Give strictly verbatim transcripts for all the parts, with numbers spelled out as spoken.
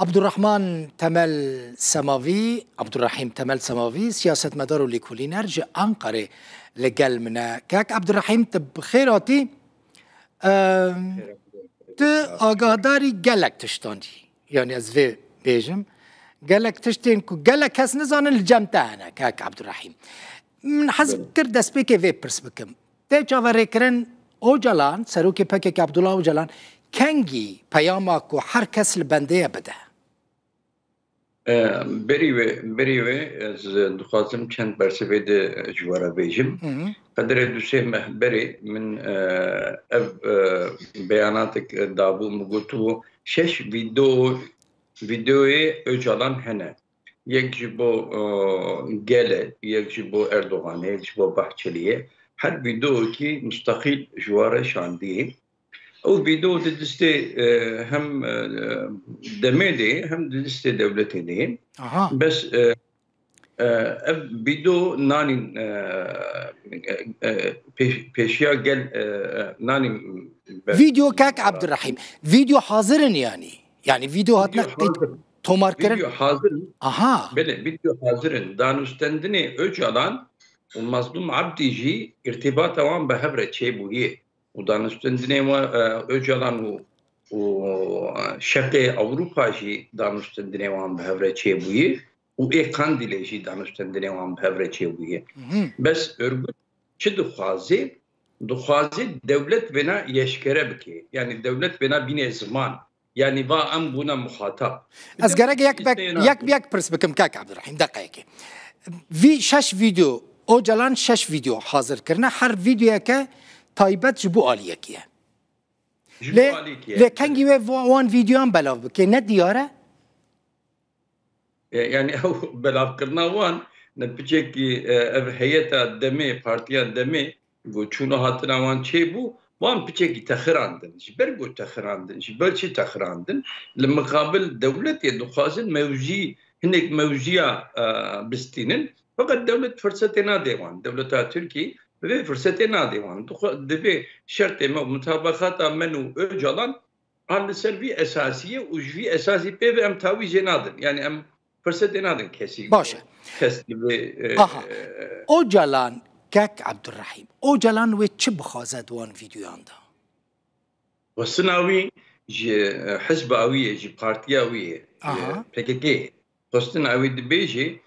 Abdurrahman Temel Semavî, Abdurrahîm Temel Semavî, siyasetmedar û lêkolîner ji Anqarê li gel min e. Kek Abdurrahîm, tu bi xêr hatî. Em, tu agahdarî gelek tiştan dî. Yanî ez vê bêjim. Gelek tiştên ku gelek kes nizanin li cem te hene, kek Abdurrahîm. Min hez kir destpêkê vê pirs bikim. Tê çaverêkirin Ocalan, serokê P K K Abdullah Ocalan, kengî peyama ku her kes li bendê ye bide? E, berî wê, berî wê ez dixwazim çend bersivê de ji we re bêjim. Hı hı. Qedirê du sê meh berê min, e, ev, e, beyanatek dabû, min gotibû şeş vîdeo, vîdeoyê Ocalan hene. Yek ji bo, e, gel e, yek ji bo Erdogan e, yek ji bo Bahçelî ye. Her vîdeokî mustaqîl ji we re şandî. Ew vîdeo di distê, e, hem, e, demê de ye, hem di distê dewletê de ye. Aha. Bes, e, e, ev vîdeo nanîn, e, e, pêş-, pêşiya gel, e, e, nanîn ber- Vîdeo kek Abdurrahîm. Vîdeo hazir in yanî. Yanî vîdeo hatine Vîdeo qeyd-, hazir. Tomar kirin. Vîdeo hazir in. Aha. Belê, vîdeo hazir in. Danûstendinê Ocalan û Mazlûm Abdî jî îrtîbata wan bi hev re çêbûyê. Û danûstendinê wan, e, Ocalan û, û, e, şeqê Ewropa jî danûstendinê wan bi hev re çêbûyê û ê Qandîlê jî danûstendinê wan bi hev re çêbûyê. Mhm. Bes örgüt çi dixwaze? Dixwaze dewlet vêna yeşkere bike. Yanî dewlet vêna bîne ziman. Yanî va em bûne muxatab. Ez gerek yek bek, yek bi yek pirs bikim, kak Abdurrahîm, deqeyekê. Vî şeş vîdeo, Ocalan şeş vîdeo hazir kirine. Her vîdeoyeke taybet ji bo aliyekî ye. Ji bo Lê, aliyekî ye. Lê kengî wê va-, wan vîdeoyan belav bike, ne diyar e? E, yanî ew belavkirina wan, ne piçekî, e, ev heyeta demê, partiya demê, ku çûna hatina wan çêbû, wan piçekî texirandin. Ji ber ku texirandin, ji ber çi texirandin? Li miqabil dewletê dixwazin mewzî, hinek mewziya, e, bistînin. Feqet dewlet firsetê nade wan. Dewleta Tirkî bi vê firsetê nade wan. Dixwe-, divê şertê me û mutabaqata me û Ocalan a li ser vî esasî ye û ji vî esasî pê ve em tawîzê nadin. Yanî em firsetê nadin kesî. Baş e. Kes li vê, e, Aha. Ocalan, kek Abdurrahîm, Ocalan wê çi bixwaze di wan vîdeoyan de? Xwestina wî ji, e, hizba wî ye, ji partiya wî ye, ji Aha. P K K ye. Xwestina wî dibêje,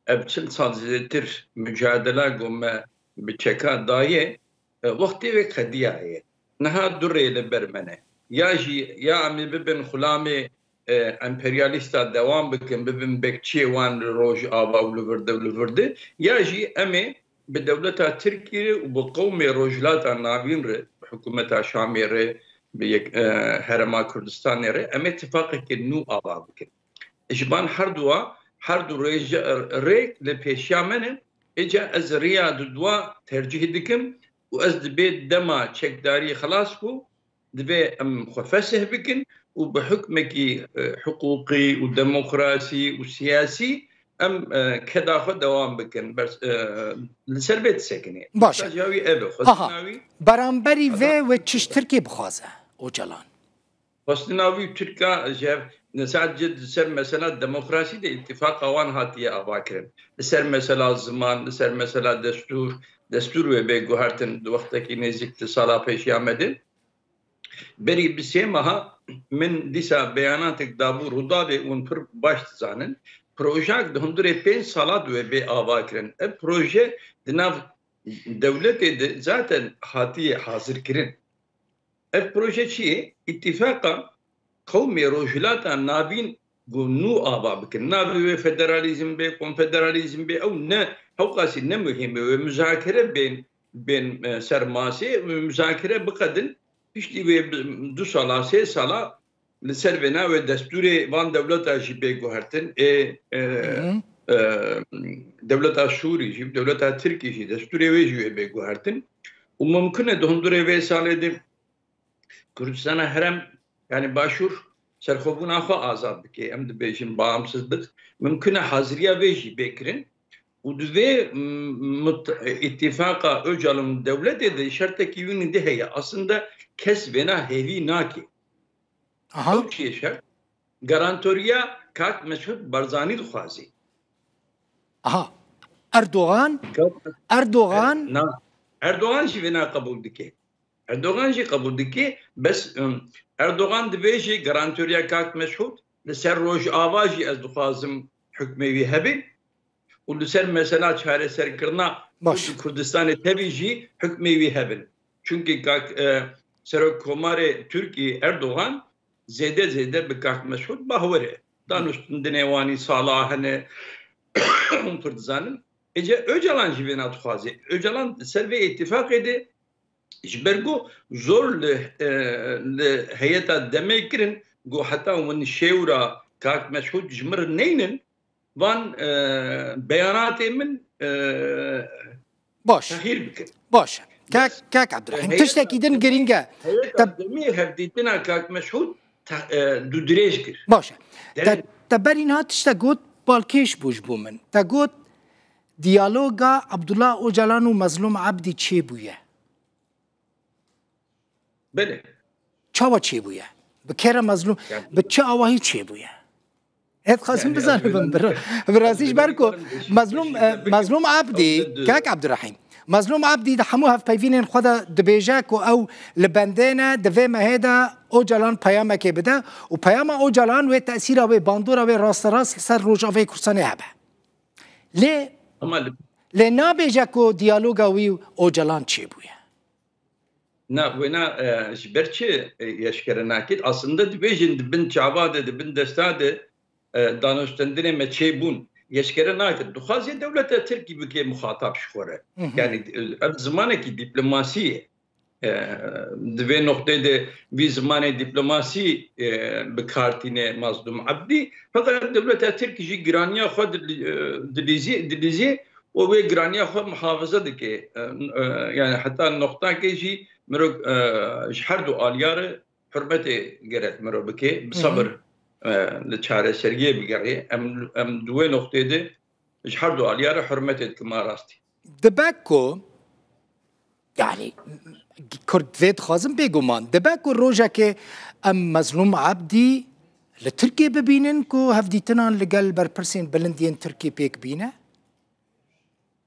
ev çil sal zêdetir mucadela ku me bi çeka daye, e, wextê wê qediyaye. Niha du rê li ber me ne. Ya jî, ya em ê bibin xulamê, e, emperyalîsta dewam bikin, bibin bekçiyê wan li Rojava û li vir de û li vir de, ya jî em ê bi dewleta Tirkiyê û bi qewmê Rojhilata Navîn re, bi hikûmeta Şamê re, bi yek, e, Herêma Kurdistanê re, em ê tifaqekê nû ava bikin. Ji ban herduwa, herdu rêje-, rêk li pêşiya me ne, êca ez riya di dua tercîh dikim û ez dibê dema çekdarî xilas bû, divê em xwe fesih bikin û bi hikmekî, e, hiqûqî û demokrasî û siyasî em, e, keda xwe dewam bikin. Bers-, e, li ser vê disekinê. Baş e. Mesaj ya wî ev e. Aha. Xwestina wî Beramberî vê wê çi ji Tirkiyê bixwaze, Ocalan? Xwestina wî Tirka ji hev, ne sadece di ser mesela demokrasî de îtîfaqa wan hatiye avakirin. Li ser mesela ziman, li ser mesela destûr, destûr wê bê guhertin di wextekî nêzîk di sala pêşiya me de. Berî bi sê meha min dîsa beyanatek dabû Rûdawê, hûn pir baş dizanin. Projak di hundirê pênc sala di wê bê avakirin. Ev proje di nav dewletê de zaten hatiye hazirkirin. Ev proje çi ye? Îtîfaqa qewmê Rojhilata Navîn ku nû ava bikin. Navê wê federalîzm bê, konfederalîzm bê, ew ne, hewqasî ne muhîm e. Wê muzakere bên, bên, e, ser masê, wê muzakere biqedin. Piştî wê bi-, du sala, sê sala li ser vêna wê destûrê van dewleta jî bê guhertin. Ê, e, Hı hı. e, dewleta Sûrî jî, dewleta Tirkî jî, destûrê wê jî wê bê guhertin. Û mumkin e di hundirê vê salê de Kurdistana Herem, yanî Başûr, serxwebûna xwe azad bike. Em dibêjin bağımsızlık. Mumkin e haziriya vê jî bê kirin. Û di vê, m-, mut-, îtîfaqa Ocalan dewletê de şertekî wî din heye. Aslında kes vêna hêvî nake. Aha. Ew çi ye şert? garantoriya kak Mesûd Barzanî dixwazî. Aha. Erdogan, Erdogan. Na, Erdogan jî vêna qebûl dike. Erdogan jî qebûl dike, bes, ım, Erdogan dibêje garantoriya kak Mesûd, li ser Rojava jî ez dixwazim hukmê wî hebe û li ser mesela çareserkirina Baş. Kurd û Kurdistanê tevî jî hukmê wî hebin. Çunkî kak, e, Serokkomarê Tirkiyê Erdogan zêde zêde bi kak Mesûd bawer e. Danûstindinê wan î sala hene, hûn pir dizanin. Êca Ocalan jî vêna dixwaze. Ocalan ser vê îtîfaqê de ji ber ku zor li, e, li heyeta demê kirin, ku heta hûn şêwra kak Mesûd ji min re neynin, van, e, beyanatê min, e, Baş. Tehîr bikin. Baş. Kak, kak Abdurrahim, tiştekî din girîng e. Te- Demê hevdîtina kak Mesûd te- e, dûdirêj kir. Baş e. Te, te berî niha tiştek got, balkêş bû ji bo min. Te got, diyaloga Abdullah Ocalan û Mezlûm Abdî çêbûye. Belê. Çawa çêbûye? Bi kê re Mezlûm, bi çi awahî çêbûye? Ez dixwazim bizanim, bi rastî ji ber ku Mezlûm, e, Mezlûm Abdî, kak Abdurrahîm, Mezlûm Abdî di hemû hevpeyvînên xwe de dibêje ku ew li bendê ne, di vê mehê de Ocalan peyamekê bide û peyama Ocalan wê tesîra wê, bandora wê rasterast li ser Rojavayê Kurdistanê hebe. Lê, lê nabêje ku diyaloga wî û Ocalan çêbûye. Na, wêna, e, ji ber çi, e, eşkere nakit? Aslında dibêjin di bin çava de, di bin desta de, e, danûstendinê me çêbûn. Eşkere nakit. Dixwaze dewleta Tirkî bike muxatab ji xwe re. Hı hı. Yani, e, ev zimanekî diplomasî ye. E, di vê noqtê de vî zimanê diplomasî, e, bi kar tîne Mazlûm Abdî. Feqet dewleta Tirkî jî giraniya xwe dili-, e, dilîzî, dilîzî û wê giraniya xwe muhafaza dike. E, e, yani heta noqtakê jî mirov, e, ji her du aliya re hurmetê gerek mirov bike, bi Hı hı. sabir, e, li çareseriyê bigere. Em, em di wê noqtê de ji her du aliya re hurmetê dikim a rastî. Dibe ku, yani, Kurd vê dixwazin bêguman, dibe ku rojekê em Mezlûm Abdî li Tirkiyê bibînin ku hevdîtinan li gel berpirsên bilind yên Tirkiyê pêk bîne?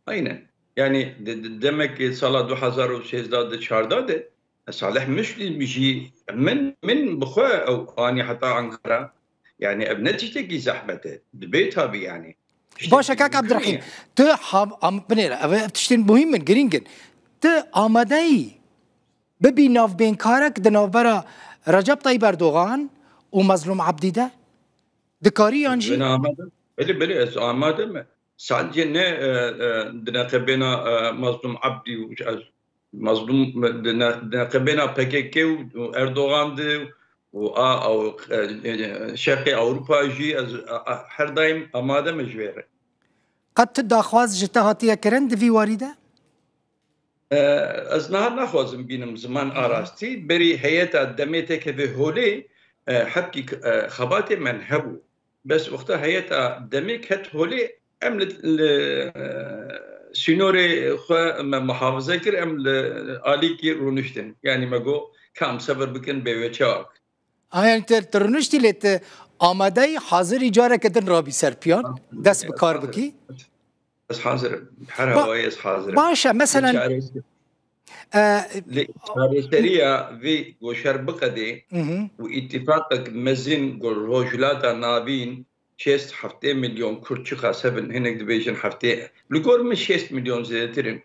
Aynen. Yani de-, de-, demek ki sala du hezar û sêzdeh de çardeh de Salih Müslim jî min, min bi xwe ew anî heta Ankara. Yani ev ne tiştekî zehmet e. Dibê tabi yani. Tiştekî Baş e, kak mümkün Abdurrahîm, ye. Tu ham-, am-, binêre, ev, ev tiştên muhîm in, girîng in. Tu amadeyî bibî navbênkarek di navbera Recep Tayyip Erdogan û Mezlûm Abdî de? Dikarî yan jî? Ben amade. Belê, belê, ez amade me. Sadece ne, e, e, di neqebêna, e, Mazlûm Abdî û ez Mazlûm, di ne-, di neqebêna P K K û, û Erdogan de û a, a, e, e, Şerqê Ewropa jî ez, a, a, her daim amade me ji vê re. Qet tu daxwaz ji te hatiye kirin di vî warî de? E, ez niha naxwazim bînim ziman a rastî. Berî heyeta demê te keve holê, e, hepkî, e, xebatê me hebû. Bes wexta heyeta demê ket holê, em li, li, e, sînorê xwe me muhafaze kir, em li alîkî rûniştin. Yanî me got, kam sebir bikin bê wê çawa kir. Ha, yani te, te rûniştî lê te amadeyî hazirî careke din rabî ser piyan, dest bi kar bikî? Ez hazir im. Her Ba- hawayê ez hazir im. Baş e, meselen, Çaresi- e, Lê çareseriya vê goşer biqedê Hı hı. û îtîfaqek mezin ku Rojhilata Navîn şêst heftê milyon Kurd çiqas hebin, hinek dibêjin heftê, li gor min şêst milyon zêdetir in.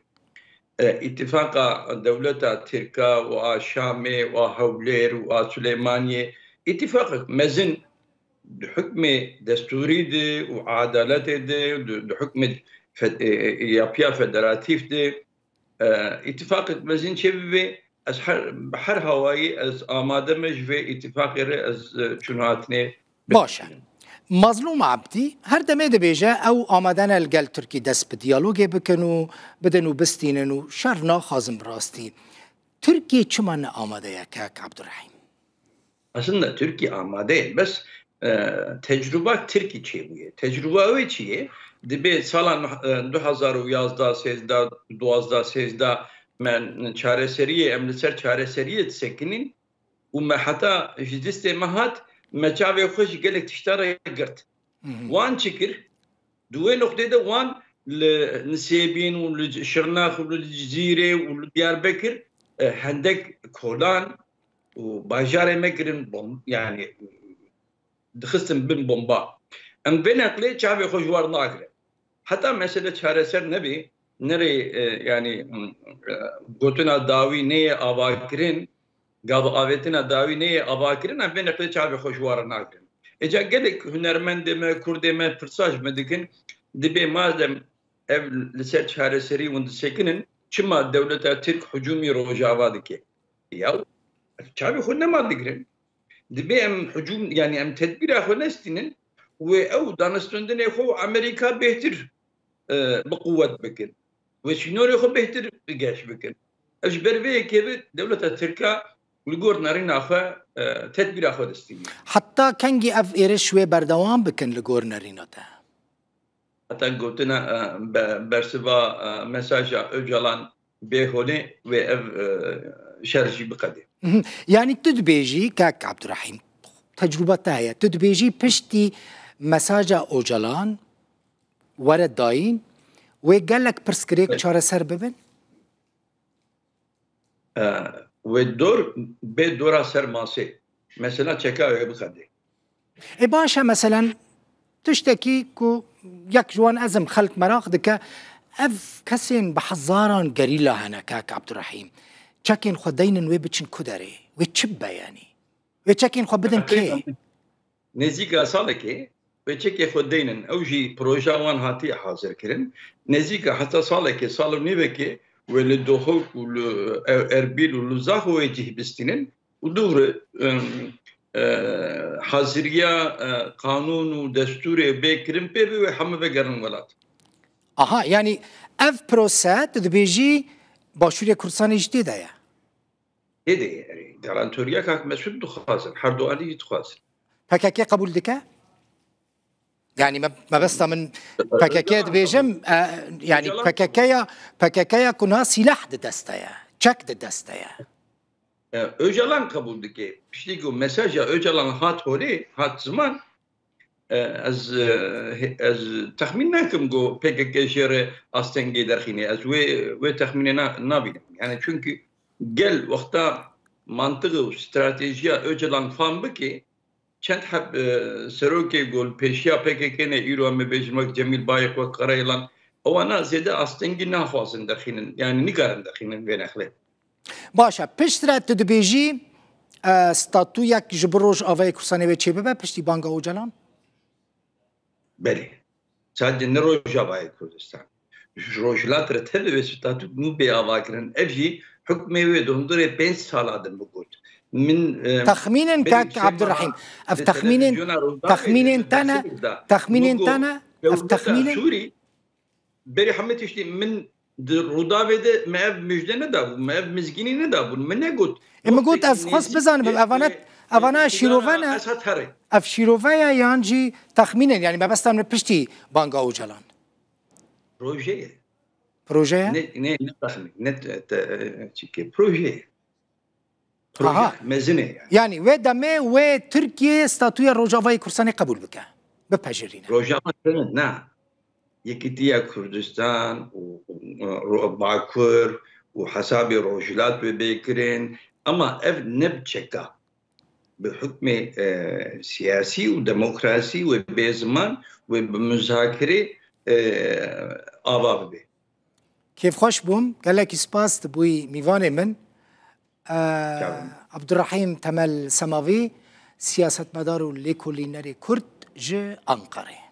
E, îtîfaqa dewleta Tirka û a Şamê û a Hewlêr û a Silêmaniyê, îtîfaqek mezin di hukmê destûrî de û edaletê de, di, di hukmê fe-, e, e, yapıya federatîf de, e, îtîfaqek mezin çêbibe, ez her, bi her hawayî ez amade me ji vê îtîfaqê re ez, e, çûnhatinê Baş e. Mazlûm Abdî her demê dibêje ew amade ne li gel Tirkî dest bi diyalogê bikin û bidin û bistînin û şer naxwazin bi rastî. Tirkiye çima ne amade ye kek Abdurrahîm? Aslında Tirkiye amade ye, bes, e, tecrüba Tirkiye çêbûye. Tecrüba wê çi ye? Dibê sala, e, du hezar û yazdeh, sêzdeh, duwazdeh, sêzdeh me çareseriyê, em li ser çareseriyê disekinin û me heta ji destê me hat, me çavê xwe ji gelek tişta re girt. Wan çi kir? Di wê noqtê de wan li Nisêbîn û li Şirnex û li Cizîrê û li Diyarbekir, e, hendek kolan û bajarê me kirin bom-, yani dixistin bin bomba. Em vê neqlê çavê xwe ji war nagirin. Heta mesele çareser nebê, nerê, e, yani, e, gotina dawî neyê avakirin, gav avêtina dawî neyê avakirin, em vê neqlê çavê xwe ji war nagirin. Êca gelek hunermendê me, kurdê me pirsa ji me dikin, dibê madem ev li ser çareserî hûn disekinin, çima dewleta Tirk hicûmî Rojava dike? Ya, çavê xwe nema digirin. Dibê em hicûm, yani em tedbîra xwe nestînin, wê ew danistandinê xwe û Amerîka bêhtir, e, bi quwet bikin. Wê sînorê xwe bêhtir geş bikin. Ev ji ber vê yekê bi dewleta Tirka li gor nerîna xwe, e, tedbîra xwe distînin. Heta kengî ev êriş wê berdewam bikin li gor nerîna te? Heta gotina, e, be-, bersiva, e, mesaja Ocalan bê holê wê ev, e, şer jî biqedê. Mhm. Yanî tu dibêjî, kak Abdurrahîm, tecrûba te heye. Tu dibêjî piştî mesaja Ocalan were dayîn, wê gelek pirsgirêk Evet. çareser bibin? E, wê dor bê dora ser masê. Mesela çeka wê biqedê. Ê baş e, meselen, tiştekî ku yek ji wan ez im, xelk meraq dike, ev kesên bi hezaran gerîla hene, kak Abdurrahîm. Çekên xwe deynin wê biçin ku derê? Wê çi bibe yanî? Wê çekên xwe bidin kê? Nêzîka salekê wê çekê xwe deynin. Ew jî proja wan hatiye hazirkirin. Nêzîka heta salekê, sal û nîvekê wê li Duhok û li, e, Erbîl û li Zaxo wê cih bistînin. Û dû re, em, e, haziriya, e, qanûn û destûrê bê kirin pê ve wê hemû vegerin welat. Aha, yanî ev prose, tu dibêjî Başûrê Kurdistanê jî tê de ye? Tê de ye, erê. Garantoriya kak Mesûd dixwazin, her du alî jî dixwazin. P K K qebûl dike? Yani me, mebesta min P K K dibêjim, e, yani P K K ya, P K K ya ku na sîlah di dest de ye, çek di dest de ye. E, Ocalan qebûl dike. Piştî ku mesaja Ocalan hat holê, hat ziman, e, ez, e, ez texmîn nakim ku P K K jê re astengê derxîne. Ez wê, wê texmînê na-, nabînim. Yani çünkü gel wexta mantiqê û stratejiya Ocalan fam bike, çend heb, e, serokê ku li pêşiya P K K ne, îro em ê bêjin wek Cemîl Bayik, wek Karayilan, ewana zêde astengî naxwazin derxînin, yani nikarin derxînin vê nexlê. Baş e, piştre tu dibêjî, e, statuyek ji bo Rojavayê Kurdistanê wê çêbibe piştî banga Ocalan? Belê. Sadece ne Rojavayê Kurdistan. Ji Rojhilat re tevî wê statû nû bê avakirin. Ev jî hukmê wê di hundirê pênc sala din bigot. Min, e, Texmînên berî kak sê Abdurrahîm, meha ev li texmînên, televizyona Rojavayê texmînên de te ne, dersê da. Texmînên Min got, te ne, ev dewleta texmînên Sûrî, berî hemî tiştî min di Rûdawê de me ev mijde nedabû, me ev mizgînî nedabûn. Min negot. E, min got, wextê ez xwest nêzîk bizanim, evane, wê, evane wê şîrove ne. Ez hat herê. Ev şîrove ye yan jî texmîn in? Yani mebesta min piştî banga Ocalan. Proje ye. Proje ye? Ne, ne, ne texmîn, ne te, te, çike, proje ye. Proje Aha. mezin e yani. Yani wê demê wê Tirkiye statûya Rojavayê Kurdistanê qebûl bike. Bipejirîne. Rojava ne, ne. Yekîtiya Kurdistan û, û, û Bakur û hesabê Rojhilat wê bê kirin. Ama ev ne bi çeka. Bi hukmê, e, siyasî û demokrasî wê bê ziman, wê bi muzakirê, e, ava bibe. Kêfxweş bûm. Gelekî spas, tu bûyî mîvanê min. E, Çawa? Abdurrahîm Temel Semavî, siyasetmedar û lêkolînerê Kurd ji Anqarê.